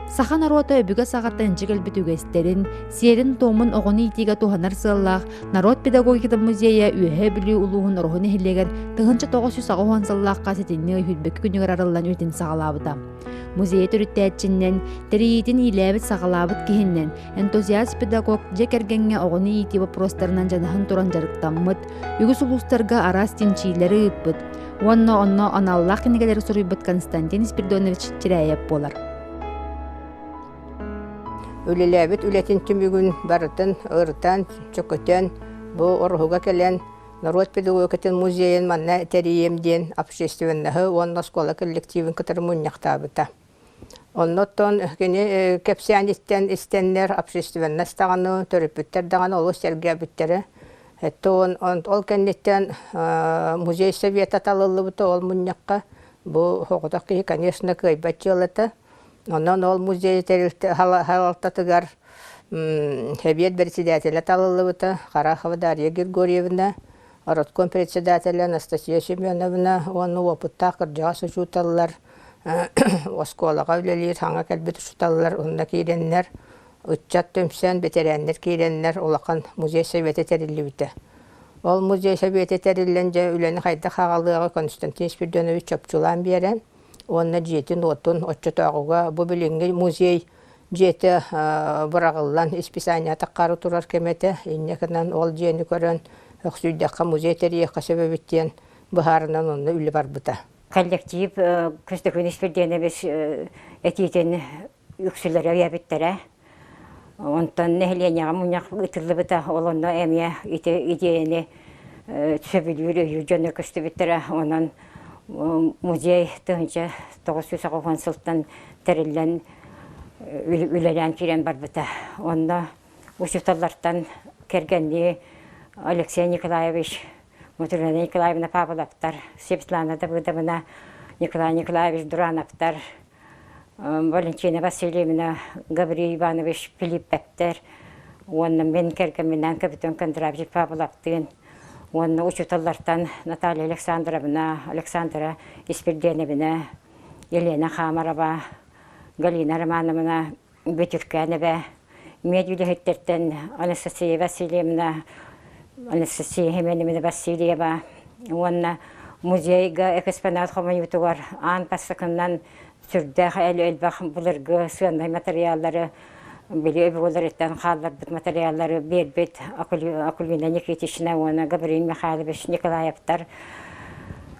Саха норуота өбүгэ саҕаттан инчи кэлбит үгэстэрин, сиэрин-туомун оҕону иитиигэ туһанар сыаллаах Народ педагогикатын музейа Үөһээ Бүлүү улууһун Ороһу нэһилиэгэр 1980 сыллаахха сэтинньи ый сүүрбэкки күнүгэр арыллан үлэтин саҕалаабыта. Музейы төрүттээччиннэн, тэрийиитин иилээбит-саҕалаабыт киһиннэн, энтузиаст-педагог дьиэ кэргэҥҥэ оҕону иитии боппуруостарынан дьаныһан туран дьарыктаммыт, үгүс улуустарга араас чинчиилэри ыыппыт уонна онно аналлаах кинигэлэри суруйбут Константин Спиридонович Чирээйэп буолар. Үлэлээбит үлэтин түмүгүн барытын ырытан, чөкөтөн, бу Ороһуга кэлэн норуот педагогикатын музейын манна тэрийиэм диэн общественноһы уонна оскуола коллективын кытары мунньахтаабыта. Оннуттан кини кэпсээн истэн истэннэр общественность даҕаны, төрөппүттэр даҕаны олус сэргээбиттэрэ. Оттон ол кэнниттэн музей совета талыллыбыта ол мунньахха. Бу соҕотох киһи, конечно, кыайбат дьыалата. Онон ол музей тэрилтэ салалтатыгар Сэбиэт председателэ талыллыбыта Харахова Дарья Григорьевна, Оротком председателэ Анастасия Семеновна уонна уопуттаах кырдьаҕас учууталлар оскуолаҕа үлэлиир саҥа кэлбит учууталлар онно киирэннэр, ыччат түмсэн, бэтэрээннэр киирэннэр улахан музей советэ тэриллибитэ. Ол музей советэ тэриллэн дьэ үлэни хайдах аҕалыаҕы Константин Спиридонович чопчулаан биэрэн уонна дьиэтин-уотун оччотооҕуга бу билиҥҥи музей дьиэтэ быраҕыллан исписание таххаары турар кэмэ этэ. Инньэ гынан ол дьиэни көрөн өксүйдэххэ музей тэрийиэххэ сөп эбит диэн быһаарынан онно үлэ барбыта. Коллектив Көстөкүүн Испирдиэнэбис этиитин үксүлэрэ өйөөбүттэрэ. Онтон нэһилиэнньэҕэ мунньах ыытыллыбыта, ол онно эмиэ ити идиэйэни сөбүлүүр өйүүр дьоннор көстүбүттэрэ. Онон музей 1990 сылтан тэриллэн үлэлээн киирэн барбыта. Онно учууталлартан кэргэннии Алексей Николаевич, Матрена Николаевна Павловтар, Светлана Давыдовна, Николай Николаевич Дурановтар, Валентина Васильевна, Гаврил Иванович Филипповтар уонна мин кэргэмминээн Капитон Кондратьев Павловтыын уонна учууталлартан Наталья Александровна, Александра Испирдиэнэбинэ, Елена Хамарова, Галина Романовна Бүтүркээнэбэ, медүлэһиттэртэн Анастасия Васильевна, Анастасия Семеновна Васильева уонна музейга экспонат хомуйуутугар аан бастакынан сүрдээх элбэх былыргы сыаннай материаллары били өбүгэлэриттэн хаалларбыт материаллары биэрбит Акулина Никитична уонна Гаврил Михайлович Николаевтар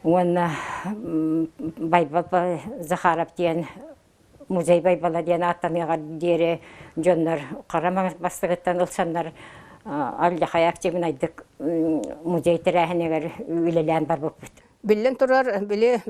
уонна Байбал Захаров диэн музей Байбала диэн ааттаныаҕар диэри дьоннор хара бастыгыттан ылсаннар алдьархай активнайдык музей тэрээһинигэр үлэлээн барбыппыт. Биллэн турар, били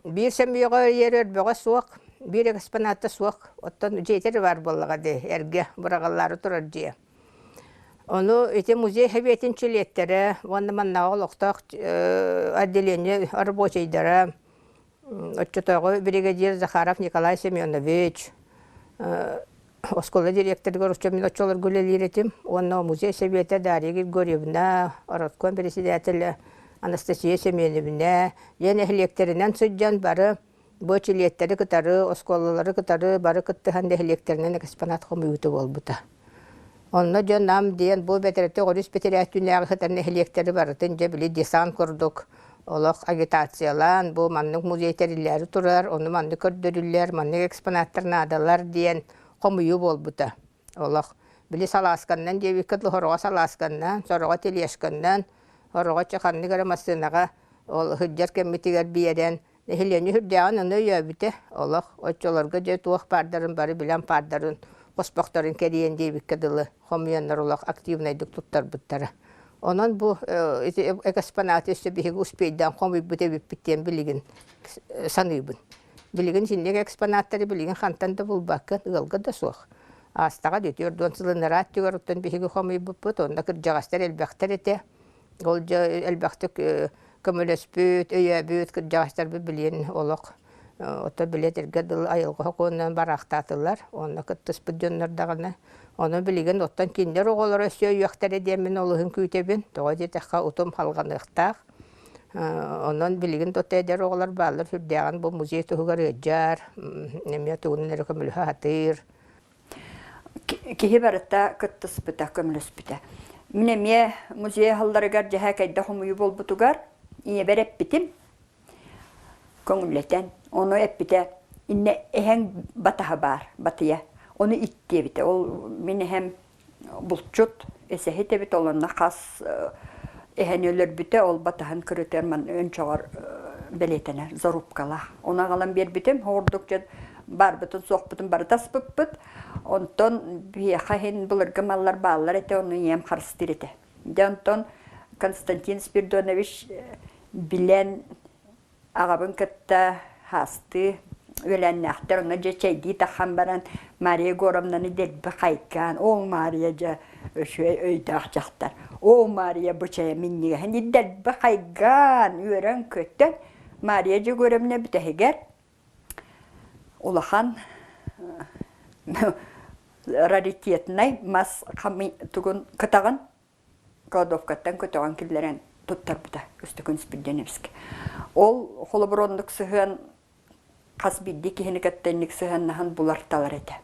биир сөмүйэҕэ иэр өрбөҕө суох, биир экспоната суох. Оттон дьиэтэ баар буоллаҕа дии, эргэ быраҕыллаары турар дьиэ. Ону ити музей сэбиэтин чилиэттэрэ уонна маннааҕы олохтоох отделение рабочайдара Оччотооҕу биригэдьиир Захаров Николай Семенович оскуола директорыгар мин оччолорго үлэлиир этим уонна музей сэбиэтэ Дарья Григорьевна, ороскуон председателэ Анастасия Семеновна дьэ нэһилиэктэринэн сылдьан бары бу чилиэттэри кытары, оскуолалары кытары бары кыттыһан нэһилиэктэринэн экспонат хомуйуута буолбута. Онно дьон Нам диэн бу бэтэрэтэ өрүс бэтэрээттүүнээҕи сытар нэһилиэктэри барытын дьэ били десант курдук олох агитациялаан бу маннык музей тэриллээри турар, ону маннык көрдөрүллэр, маннык экспонаттар наадалар диэн хомуйуу буолбута. Олох били салаасканнан диэбиккэ дылы сороҕо салаасканнан, сороҕо тележканнан, сороҕо чэ ханнык эрэ массыынаҕа ол сылдьар кэммитигэр биэрэн Нэһилиэнньэ сүрдээҕин ону өйөөбүтэ. Олох оччолорго дьэ туох баардарын бары билэн паардарын, хоспохторун кэрийэн диэбиккэ дылы хомуйаннар олох активнайдык туттарбыттара. Онон бу ити экспонаты өссө биһиги успейдаан хомуйбут эбиппит диэн билигин саныыбын. Билигин итинник экспонаттары билигин хантан да булбаккын, ыалга да суох. Аастаҕа 40 сылын ыраат оттон биһиги хомуйбуппут, онно кырдьаҕастар элбэхтэр этэ. Ол дьэ элбэхтик көмөлөспүт, өйөөбүт кырдьаҕастарбыт билиэн олох ото билиэтиргэ дылы айылҕа сокуонунан бараахтаатылар. Онно кыттыспыт дьоннор даҕаны. Ону билигин оттон кинилэр оҕолоро өссө өйүөхтэрэ диэммин олуһун күүтэбин. Тоҕо диэтэххэ утум халҕаныахтаах. Онон билигин да эдэр оҕолор бааллар сүрдээҕин бу музей туһугар ыалдьар, эмиэ тугунан эрэ көмөлөһө сатыыр. Киһи барыта кыттыспыта, көмөлөспүтэ. Мин эмиэ музей аһылларыгар дьэһэ кэйдэ хомуйуу буолбутугар ийэбэр эппитим, көҥүллэтэн, ону эппитэ, иннэ эһэҥ батаһа баар, батыйа, ону иттиэбитэ. Ол мин эһэм булчут эсэһит эбит ол онно хас эһэни өлөрбүтэ ол батаһын кырытыар өнчөҕөр бэлиэтэнэр зарубкалаах ону аҕалан биэрбитим ордук дьон барбытын суохпутун барыта аспыппыт онтон биһиэхэ иһин былыргы маллар бааллар этэ ону ийэм харыстыыр этэ дьэ онтон Константин Спиридонович билэн Аҕабын кытта хаастыы үөлээннээхтэр онно дьэ чэйдии таххан баран Мария Егоровнаны дэлби хайгаан «Оо, Мария дьэ үчүгэй өйдөөх дьахтар, оо, Мария бу чэйэ минньигэһин» дэлби хайгаан үөрэн-көтөн Мария Дьөгүөрэбинэ бүтэһигэр улахан раритетнай мас тугун кытаҕын кладовкаттан көтөҕөн киллэрэн туттарбыта Көстөкүүн Спирденевскэй. Ол холобур оннук сыһыан хас биирдии киһини кытта инник сыһыаннаһан булар-талар этэ.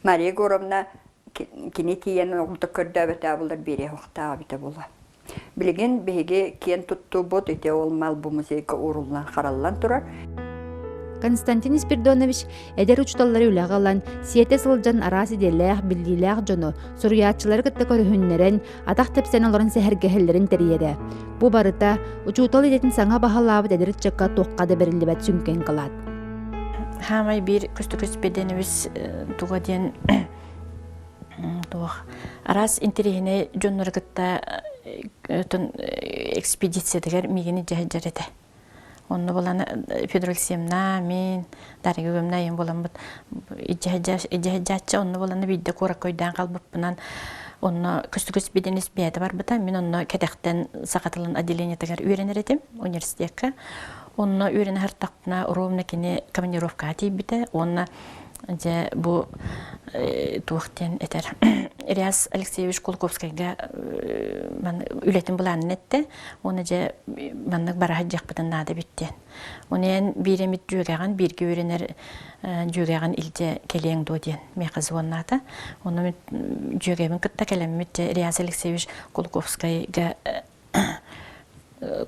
Мария Егоровна кини тиийэн оҕото көрдөөбөтөө булар биэриэ уохтаах эбитэ буолуо. Билигин биһиги киэн туттуубут ити ол мал бу музейга ууруллан хараллан турар. Константин Спиридонович эдэр учууталлары үлэҕэ ылан, сиэтэ сылдьан араас идэлээх, биллиилээх дьону, суруйааччылары кытта көрүһүннэрэн, атах тэпсэн олорон сэһэргэһэллэрин тэрийэрэ. Бу барыта учуутал идэтин саҥа баһылаабыт эдэр ыччакка туохха да бэриллибэт сүҥкэн кылаат. Хаамай биир Көстөкүүн Спиридонович туга диэн туох араас интэриэһинэй дьоннору кытта экспедициятыгар миигин илдьэ этэ. Онно булан Федор Алексеевна, мин, Дарья Георгиевна айан буламмыт илдьэ онно буланы биирдэ куоракка өйдөөн қалбыппынан онно көстүкүс биденис бэйэтэ барбыта. Мин онно кэтэхтэн саха тылын отделениетыгар үөрэнэр этим университекка. Онно үөрэнэ сыртахпына ровно кини командировкаҕа тиийбитэ уонна Дьэ, бу туох диэн этэр Ильяс Алексеевич Кулаковскайга үлэтин былаанын эттэ уонна дьэ маннык бараһа дьиэхпитин наада эбит диэн. Оны эн биир эмит дьүөгэҕин бииргэ үөрэнэр дьүөгэҕин илдьэ кэлиэҥ дуо диэн миэхэ звоннаата. Онно мин дьүөгэбин кытта кэлэммит дьэ Ильяс Алексеевич Кулаковскайга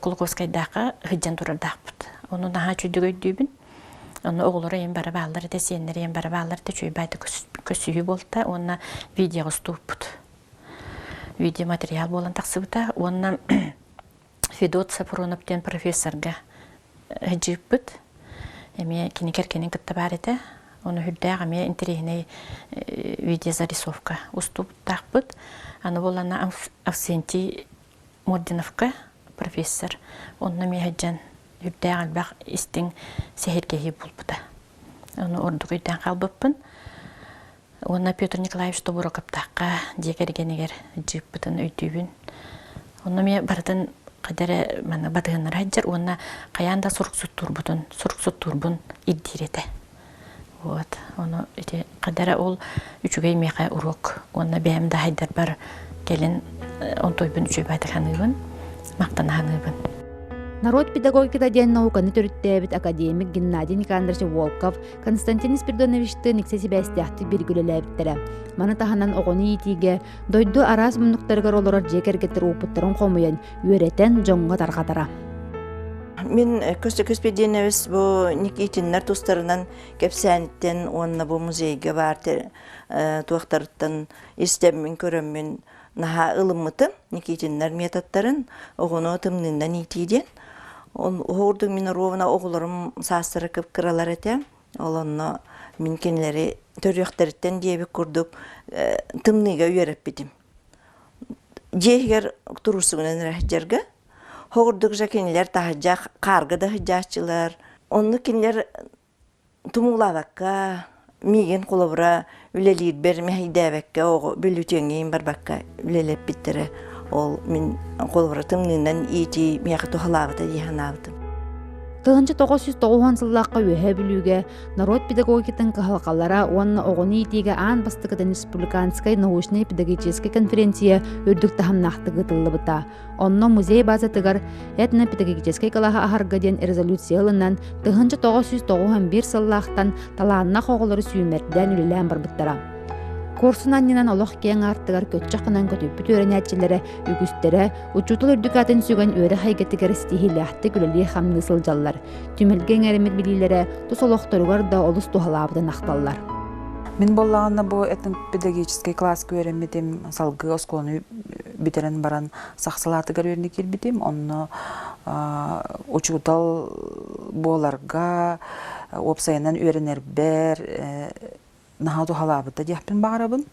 Кулаковскайдаахха сылдьан турардаахпыт. Ону наһаа үчүгэй өйдүүбүн. Ону оҕолоро ийэм бары бааллар этэ, сиэннэр ийэм бары бааллар этэ, үчүгэй баайда көссүһүү буолта уонна видеоҕа устууппут. Видеоматериал буолан тахсыбыта уонна Федот Сафронов диэн профессорга сылдьыыппыт. Эмиэ кини кэргэнин кытта баар этэ. Ону үрдээх эмиэ интэриэһинэй видеозарисовка устубуттаахпыт. Аны буоллаҕына Авсентий Мординовка профессор онно эмиэ сылдьан үрдээх элбэх истиҥ сэһэргэһии буолбута. Ону ордук өйдөөн хаалбыппын. Уонна Петр Николаевич Тобуруокаптаахха дьиэ кэргэнигэр дьыыппытын өйдүүбүн. Онно эмиэ барытын хайда эрэ манна батыһыннара сылдьар уонна хайаан да сурук суттуурбутун, сурук суттуурбун ирдиир этэ. Вот, ону ити хайда эрэ ол үчүгэй миэхэ уруок уонна бэйэм да хайдарбар кэлин онтуйбун үчүгэй саныыбын, махтана саныыбын. Народ педагогиката диэн науканы төрүттээбит академик Геннадий Никандрович Волков Константин Спиридоновичтыын иксэ сибээстээхтик бииргэ үлэлээбиттэрэ. Маны таһынан оҕону иитиигэ дойду араас муннуктарыгар олорор дьиэ кэргэттэр уопуттарын хомуйан, үөрэтэн дьоҥҥо тарҕатара. Мин Көстөкүс Педеневич бу Никитиннэр тустарынан кэпсээниттэн уонна бу музейга баар туохтарыттан истэммин көрөммүн наһаа ылыммытым Никитиннэр методтарын оҕону тымныынан иитии диэн. Оһуордук мин оруобуна оҕолорум саастара кып-кыралар этэ. Ол онно мин кинилэри төрүөхтэриттэн диэбит курдук тымныыга үөрэппитим. Дьиэ иһигэр туруусугунан эрэ сылдьарга Хоҕурдук же кинилэр таһырдьа хаарга да сылдьааччылар. Онно кинилэр тумуулаабакка, миигин холобура үлэлиирбэр мэһэйдээбэккэ, оҕо бүлүтүөҥҥэ барбакка үлэлэппиттэрэ. Ол мин холобура тымныынан иитии миэхэ туһалаабыта дии санаабытым. 1990 сыллаахха Үөһээ Бүлүүгэ норуот педагогикатын кыһалҕалара уонна оҕону иитиигэ аан бастакытын республиканскай научнай-педагогическай конференция үрдүк таһымнаахтык ыытыллыбыта. Онно музей базатыгар этнопедагогическай кылааһы аһарга диэн резолюция ылынан 1991 сыллаахтан талааннаах оҕолору сүүмэрдээн үлэлээн барбыттара. Куорсун анньынан олох киэҥ аартыгар көччөх гынан көтүппүт үөрэнээччилэрэ үгүстэрэ учуутал үрдүк аатын сүгэн үөрэх эйгэтигэр ситиһиилээхтик үлэлии-хамныы сылдьаллар. Түмэлгэ иҥэриммит билиилэрэ тус олохторугар да олус туһалаабытын ахталлар. Мин буоллаҕына бу этнопедагогическай кылааска үөрэммитим, салгыы оскуоланы бүтэрэн баран сах салаатыгар үөрэнэ киирбитим. Онно учуутал буоларга, уопсайынан үөрэнэрбэр наһаа туһалаабыта диэхпин баҕарабын.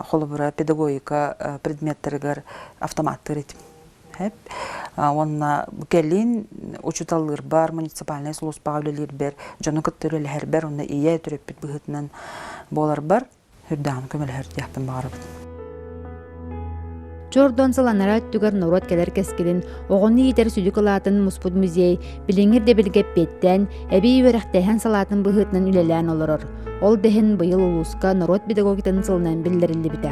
Холобура, педагогика предметтарыгар автоматтыыр этим. Уонна кэлин учууталлыырбар, муниципальнай сулууспаҕа үлэлиирбэр, дьону кытта үлэлэһэрбэр уонна ийэ төрөппүт быһыытынан буоларбар үрдээҕин көмөлөһөр диэхпин баҕарабын. Чордон сыл анараа өттүгэр норуот кэлэр кэскилин, оҕону иитэр сүдү кылаатын муспут музей билиҥҥи ирдэбилгэ эппиэттээн, эбии үөрэхтээһин салаатын быһыытынан үлэлээн олорор. Ол да иһин быйыл улууска норуот педагогикатын сылынан биллэриллибитэ.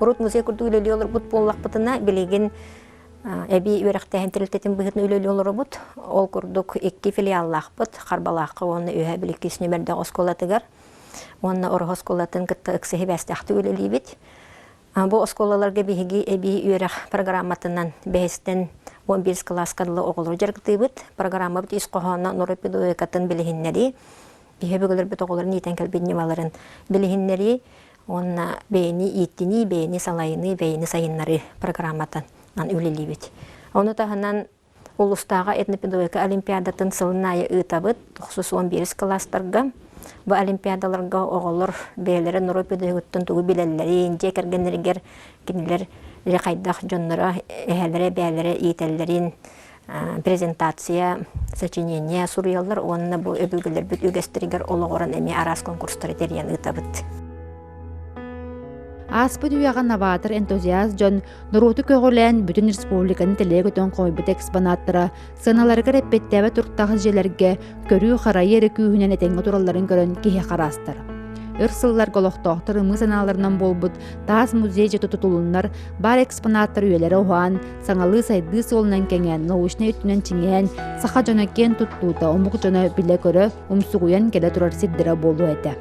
Урут музей курдук үлэлии олорбут буоллахпытына, билигин эбии үөрэхтээһин тэрилтэтин быһыытынан үлэлии олоробут. Ол курдук икки филиаллаахпыт, Харбалаахха уонна Үөһээ Бүлүү Нүмэрдээх оскуолатыгар уонна Ороһу оскуолатын кытта ыкса сибээстээхтик үлэлиибит. Бу оскуолаларга биһиги эбии үөрэх программатынан бэһистэн 11 кылааска дылы оҕолору дьарыктыыбыт. Программабыт ис хоһооно норуот педагогикатын билиһиннэрии, биһи өбүгэлэрбит оҕолорун иитэн кэлбит ньымаларын билиһиннэрии уонна бэйэни ииттинии, бэйэни салайыныы, бэйэни сайыннарыы программатынан үлэлиибит. Ону таһынан Улуустааҕы этнопедагогика олимпиадатын сылын аайы ыытабыт, 91 кылаастарга. Бу олимпиадаларга оҕолор бэйэлэрэ норуот педагогуттан тугу билэллэрин, дьиэ кэргэннэригэр кинилэр хайдах дьонноро, эһэлэрэ, эбээлэрэ иитэллэрин презентация, сочинение суруйаллар уонна бу өбүгэлэрбит үгэстэригэр олоҕуран эмиэ араас конкурстары тэрийэн ыытабыт. Ааспыт үйэҕэ новатор энтузиаст дьон норуоту көҕүлээн бүтүн республиканы тэлэйэ көтөн хомуйбут экспонаттара сыаналарыгар эппиэттээбэт туруктаах дьиэлэргэ көрүү-харайыы эрэ күүһүнэн этэҥҥэ туралларын көрөн киһи хараастар. Өр сылларга олохтоохтор ымыы санааларынан буолбут таас музей дьиэтэ тутулуннар, баар экспонаттар үйэлэрэ уһаан, саҥалыы сайдыы суолунан кэҥээн, научнай өттүнэн чиҥээн, саха дьоно киэн туттуута, омук дьоно билэ-көрө, умсугуйан кэлэ турар сирдэрэ буолуо этэ.